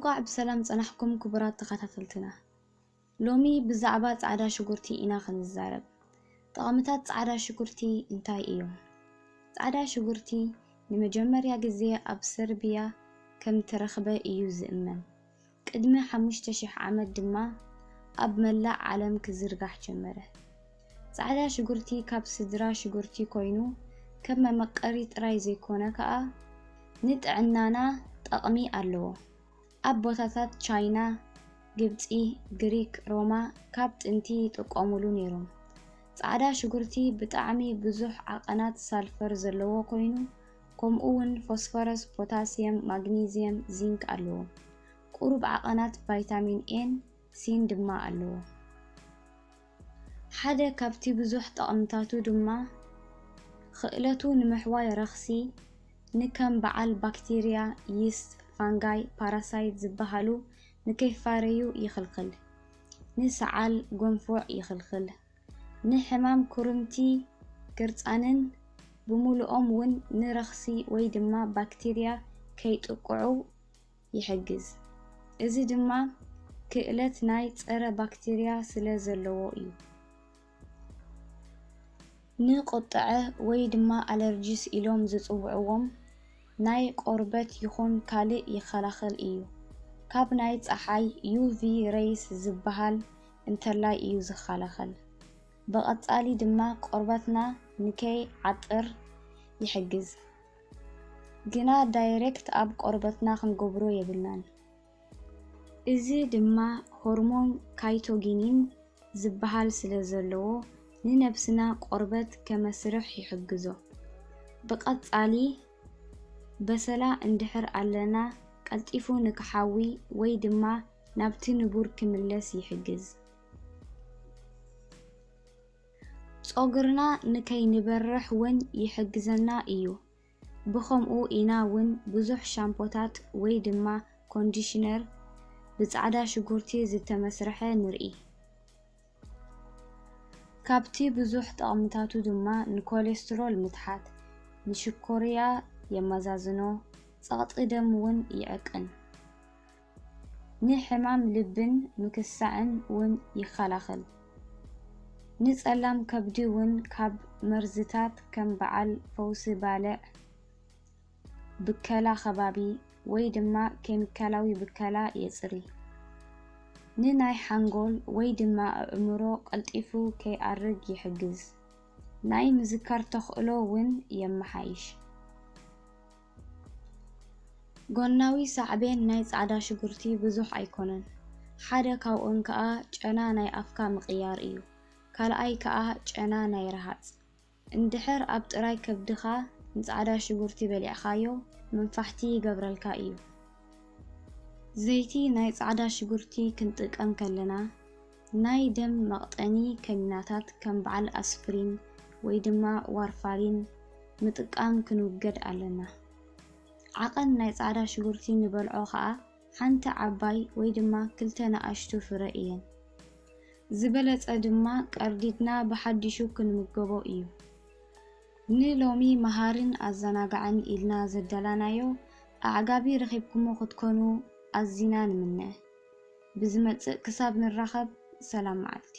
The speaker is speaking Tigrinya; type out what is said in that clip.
እንኳዕ ብሰላም ጸናሕኩም ክቡራት ተኸታተልትና። ሎሚ ብዛዕባ ጻዕዳ ሽጉርቲ ኢና ክንዛረብ። ጠቕምታት ጻዕዳ ሽጉርቲ እንታይ እዮም? ጻዕዳ ሽጉርቲ ንመጀመርያ ግዜ ኣብ ሰርቢያ ከም ተረኽበ እዩ ዝእመን። ቅድሚ ሓሙሽተ ሽሕ ዓመት ድማ ኣብ መላእ ዓለም ክዝርጋሕ ጀመረ። ጻዕዳ ሽጉርቲ ካብ ስድራ ሽጉርቲ ኮይኑ ከም መመቀሪ ጥራይ ዘይኮነ ከኣ ንጥዕናና ጠቕሚ ኣለዎ። ኣብ ቦታታት ቻይና፣ ግብጺ፣ ግሪክ፣ ሮማ ካብ ጥንቲ ይጥቀሙሉ ነይሮም። ጻዕዳ ሽጉርቲ ብጣዕሚ ብዙሕ ዓቐናት ሳልፈር ዘለዎ ኮይኑ፣ ከምኡ እውን ፎስፈረስ፣ ፖታስየም፣ ማግኒዝየም፣ ዚንክ ኣለዎ። ቁሩብ ዓቐናት ቫይታሚን ኤን ሲን ድማ ኣለዎ። ሓደ ካብቲ ብዙሕ ጠቕምታቱ ድማ ክእለቱ ንምሕዋይ ረኽሲ ንከም በዓል ባክቴርያ፣ ይስት፣ ፋንጋይ፣ ፓራሳይት ዝበሃሉ ንከይፋረዩ ይኽልኽል። ንሰዓል ጎንፎዕ ይኽልኽል። ንሕማም ኩርምቲ ግርጻንን ብምሉኦም እውን ንረኽሲ ወይ ድማ ባክቴርያ ከይጥቅዑ ይሕግዝ። እዚ ድማ ክእለት ናይ ጸረ ባክቴርያ ስለ ዘለዎ እዩ። ንቁጥዐ ወይ ድማ ኣለርጂስ ኢሎም ዝጽውዕዎም ናይ ቆርበት ይኹን ካልእ ይኸላኸል እዩ። ካብ ናይ ጸሓይ ዩ ቪ ሬይስ ዝበሃል እንተላይ እዩ ዝኸላኸል። ብቐጻሊ ድማ ቆርበትና ንከይ ዓጥር ይሕግዝ። ግና ዳይሬክት ኣብ ቆርበትና ክንገብሮ የብልናን። እዚ ድማ ሆርሞን ካይቶጊኒን ዝበሃል ስለ ዘለዎ ንነብስና ቆርበት ከመስርሕ ይሕግዞ። ብቐጻሊ በሰላ እንድሕር ኣለና ቀልጢፉ ንክሓዊ ወይ ድማ ናብቲ ንቡር ክምለስ ይሕግዝ። ጾግርና ንከይንበርሕ እውን ይሕግዘና እዩ። ብኸምኡ ኢና እውን ብዙሕ ሻምፖታት ወይ ድማ ኮንዲሽነር ብጻዕዳ ሽጉርቲ ዝተመስርሐ ንርኢ። ካብቲ ብዙሕ ጠቕምታቱ ድማ ንኮሌስትሮል ምትሓት፣ ንሽኮርያ የመዛዝኖ፣ ጸቕጢ ደም እውን ይዕቅን። ንሕማም ልብን ምክሳዕን እውን ይኸላኸል። ንጸላም ከብዲ እውን ካብ መርዝታት ከም በዓል ፈውሲ ባልዕ፣ ብከላ ከባቢ ወይ ድማ ኬሚካላዊ ብከላ የጽሪ። ንናይ ሓንጎል ወይ ድማ ኣእምሮ ቀልጢፉ ከይኣርግ ይሕግዝ። ናይ ምዝካር ተኽእሎ እውን የመሓይሽ። ጎናዊ ሳዕቤን ናይ ጻዕዳ ሽጉርቲ ብዙሕ ኣይኮነን። ሓደ ካብኦም ከኣ ጨና ናይ ኣፍካ ምቕያር እዩ። ካልኣይ ከኣ ጨና ናይ ረሃጽ። እንድሕር ኣብ ጥራይ ከብድኻ ንጻዕዳ ሽጉርቲ በሊዕኻዮ፣ መንፋሕቲ ይገብረልካ እዩ። ዘይቲ ናይ ጻዕዳ ሽጉርቲ ክንጥቀም ከለና፣ ናይ ደም መቕጠኒ ከኒናታት ከም በዓል ኣስፕሪን ወይ ድማ ዋርፋሪን ምጥቃም ክንውገድ ኣለና። ዓቐን ናይ ጻዕዳ ሽጉርቲ ንበልዖ ኸኣ ሓንቲ ዓባይ ወይ ድማ ክልተ ንኣሽቱ ፍረ እየን። ዝበለጸ ድማ ቀርዲድና ብሓዲሹ ክንምገቦ እዩ። ንሎሚ መሃርን ኣዘናጋዕን ኢልና ዘዳላናዮ ኣዕጋቢ ረኺብኩሞ ክትኮኑ ኣዚና ንምነ። ብዝመጽእ ክሳብ ንራኸብ ሰላም መዓልቲ።